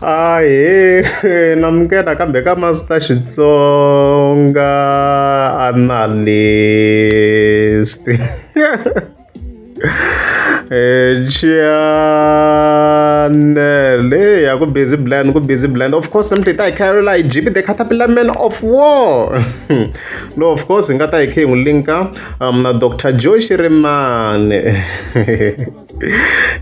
Ahee namukela kambe ka Master Xitsonga Analyst channel ya ku busy blend ku busy blend of course namuntlha hi ta hi khayela hi jipi the caterpillar man of war no of course hi nga ta hi khe hi n'wi linka na Dr Joe Shirimani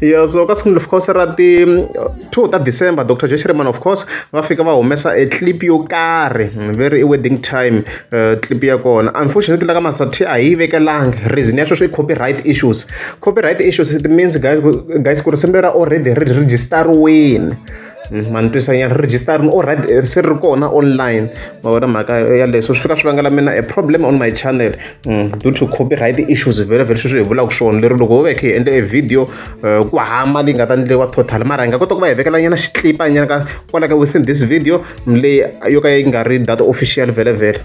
ya so ka siku of course ra ti 2 ta December Dr Joe Shirimani of course va fika va humesa e clip yo karhi very i wedding time clip ya kona unfortunately la ka Master T a hi yi vekelangi reason ya sweswo i copyright issues copyright issues it means guys guys ku risimu lera already ri register-wini ma ni twisa nyana ri register-ini already se ri kona online ma vona mhaka yaleyo so swi fika swi vangela mina a problem on my channel due to copyright issues vhele vhele sweswi hi vulaka swona lero loko ho va hi kha hi endle e video ku hava mali yi nga ta endliwa total mara hi nga kota ku va hi vekela nyana xitlipa nyana ka kwala ka within this video leyi yo ka yi nga ri that official vhele vhele.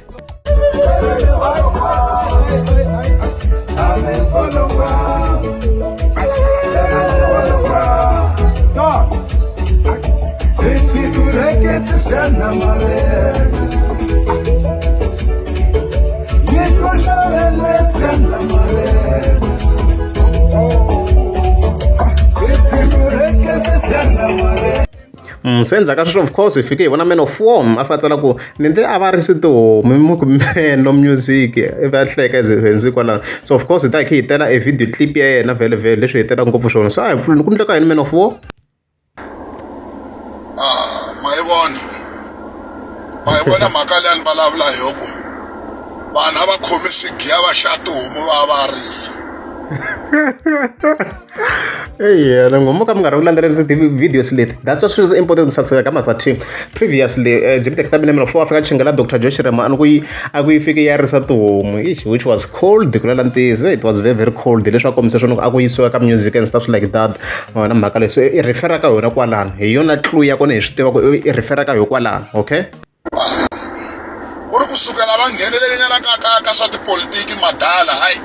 So endzhaku ka sweswo of course hi fike hi vona man of war a fika a tsala ku ni nde a va risi tihomu mi ku meno music ivi a hleka as hi kwalano so of course hi ta hi kha hi tela e video clip ya yena vhele vhele leswi hi telaka ngopfu swona so a hi pfuleni ku endleka yini man of war. Ma yi vona ma yi vona mhaka leyi a ni vulavula hi yo ku vanhu a va khomi swigiya va xa tihomu va va risa. Eya ngomo ka mi nga ri ku landzelela ti-videos leti that's why swi important ku subscribe ka Master T previously Jimmy Tech Tamile mina fo a fika chingela Dr Joe Shirema a ni ku yi a ku yi fike ya risa tihomu eish which was cold ku lala ntiyiso it was very very cold leswi a kombisa swona ku a ku yisiwa ka music and stuff like that wona mhaka leyi so i refera ka yona kwalano hi yona clue ya kona hi swi tiva ku i refera ka yo kwalano okay. Ku ri ku sukela va nghenelele nyana ka ka ka swa tipolitiki madala hayi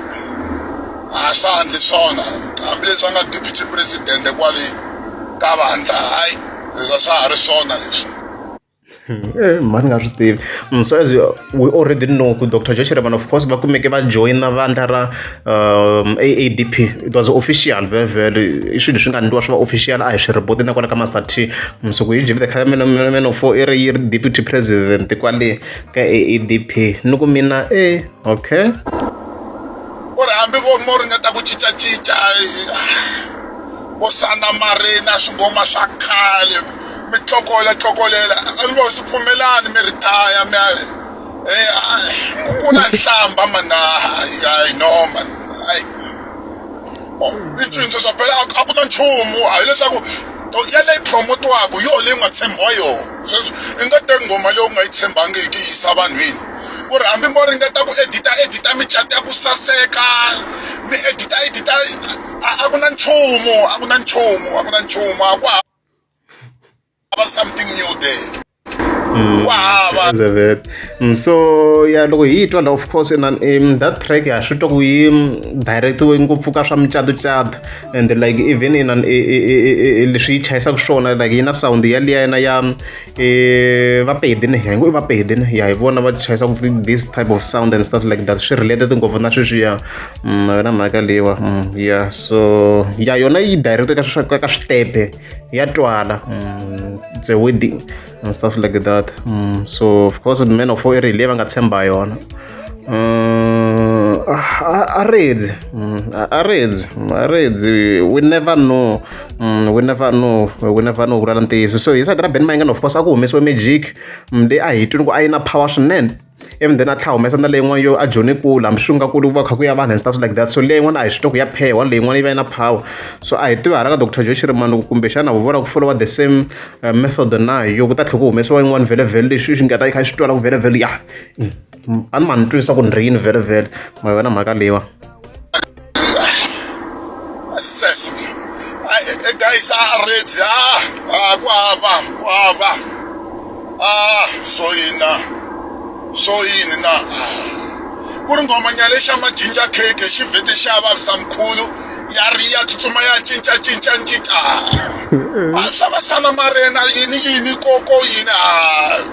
a swa ha ndli swona hambileswi a nga deputy president kwale ka vandla hayi leswi a swa ha ri swona leswi. Mhani nga swi tivi so as we already know ku Doctor Joe Shirimani of course va kumeke va joyina vandla ra A_A_D_P it was official vhele vhele i swilo leswi nga endliwa swi va official a hi swi report na kwala ka Master T so ku yi the man of four i ri yi ri deputy president kwale ka A_A_D_P ni ku mina e okay. Ku ri hambi vo mo ringeta ku cincacinca vo Sanda Marina swingoma swa khale mi tlokola tlokolela a ni vo swi pfumelani mi retire mi ya ku ku na nhlamba mani hayi no mani hayi i ncini swa phela a ku na nchumu a hileswaku yaleyi promotiwaka hi yona leyi u nga tshembiwa yona sweswi i nga teki nghoma leyi u nga yi tshembangiki yi yisa vanhwini ku ri hambi mo ringeta ku edita edita micato ya ku saseka mi edita edita a ku na nchumu a ku na nchumu a ku na nchumu a ku hava something new there ku hava. So ya loko hi yi twa la of course in, in that track ha swi twa ku yi direct-iwe ngopfu ka swa mucatocado and like even in an leswi yi chayisaka swona like yi na sound yaliya na ya Vapedi ni hi ngo i Vapedi ni ya hi vona va chayisaka this type of sound and stuff like that swi related ngopfu na sweswiya na mhaka leyiwa ya so ya yona yi direct ka ka switepe ya twala it's a wedding and stuff like that so of course man of four i ri leyi va nga tshemba yona a redzi a redzi a redzi we never know we never know we never know ku rala ntiyiso so hi side ra Ben Mayengani of course a ku humesiwe magic leyi a hi twini ku a yi na power swinene ivi then a tlhela humesa na leyin'wana yo a joni kulu hambi swi nga kuli ku va kha ku ya vanhu and stuff like that so leyin'wana a hi swi twa ku ya phewa leyin'wana yi va yi na power so a hi tivi hala ka Doctor Joe Shirimani ku kumbexana vo vona ku follow the same method na yo ku ta tlhela ku humesiwa yin'wana vhele vhele leswi swi nga ta yi kha yi swi twala ku vhele vhele ya a ni ma ni twisa ku ni ri yini vhele vhele ma yona mhaka leyiwa. Sis guys a redzi a ku hava ku hava a swo yini na swo yini na ku ri nghoma nyana lexa ma ginger cake xi vhete xa vavisa mkhulu. Ya ri ya tsutsuma ya cinca cinca cinca. A swa va sana marena yini yini koko yini a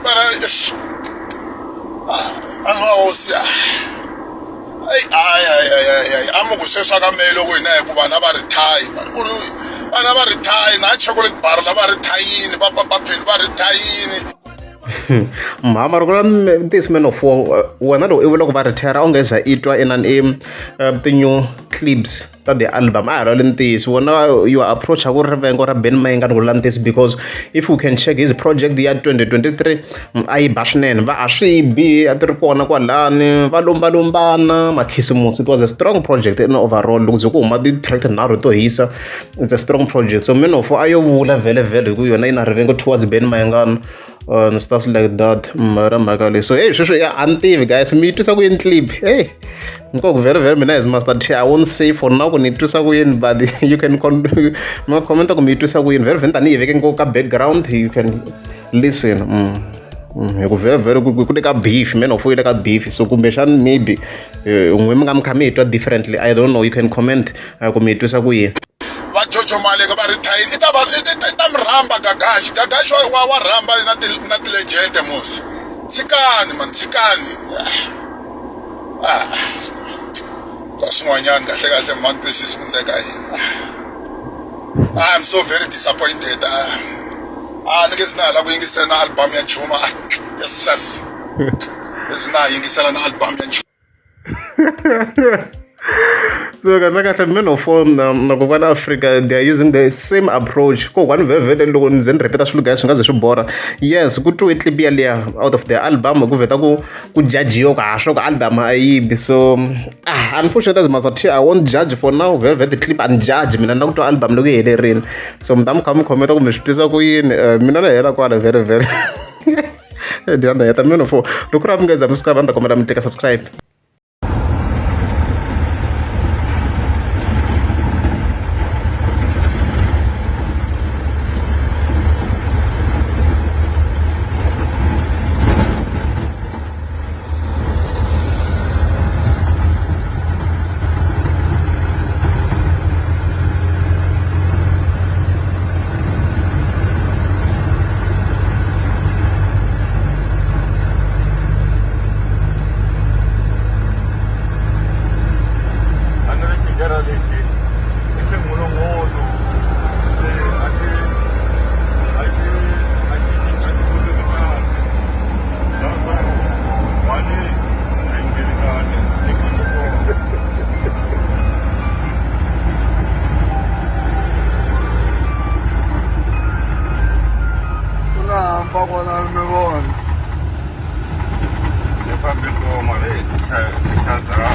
mara eish. A va hosi ya. Ay ay ay ay ay ay a mu ku sweswi ka mehe loko hina hi ku vana va retire mani ku ri vana va retire na chocolate bar lava retire va papapheni va retire. Mhama ri vula ntiyiso man of war wena loko i vula ku va retire a wu nge za i twa inani i ti-new clips ta the album a ha rhwali ntiyiso wena you approach ku ri rivengo ra Benny Mayengani ku vula ntiyiso because if you can check his project ya 2023 a yi ba swinene va a swi bi a ti ri kona kwalani va lombalombana makhisimusi it was a strong project in overall loko ze ku huma ti-track tinharhu to hisa it's a strong project so man of war a yo vula vhele vhele hi ku yona yi na rivengo towards Benny Mayengani and stuff like that mara mhaka leyi so hey sweswo a ni tivi guys mi yi twisa ku yini clip hey nkoku very very mina as Master T I won't say for now ku ni twisa ku yini but you can mi comment ku mi yi twisa ku yini very very tanihi veke ngopfu ka background you can listen hi ku very very ku le ka beef man of yi le ka beef so kumbexani maybe n'we mi nga mi kha mi yi twa differently I don't know you can comment ku mi yi twisa ku yini. Va Jojo Maleka va retire i ta va i ta mi rhamba Gagashi Gagashi wa wa rhamba na ti na ti-legend musi tshikani man tshikani ah ka swin'wanyana kahle kahle man twisisi ku ndleka yini I'm so very disappointed ah ni nge si na ha lava ku yingisela na album ya Chuma yes yes si na ha yingisela na album ya Chuma. So kahle kahle men of four na kokwana Africa they are using the same approach. Kokwani vhele loko ni ze ni repeat swilo guys swi nga ze swi borha. Yes ku twiwe clip yaliya out of the album ku vheta ku ku jajiwa ku ha swa ku album a yi bi so ah unfortunately as Master T I won't judge for now vhele vhele the clip and judge mina na ku twa album loko yi helerile so mi ta mi kha mi comment kumbe swi twisa ku yini mina na hela kwala vhele vhele. Ndihamba heta men of four loko ku ri mi nga za mi subscribe a ni ta kombela mi teka subscribe. A ni ri xigera lexi i xingulungulu se a xi a xi a xi a xi koteki kahle swa swa ku mali a yi ngheni kahle eka Ku na hamba kona mi vona. Ni fambe koma le xa xa.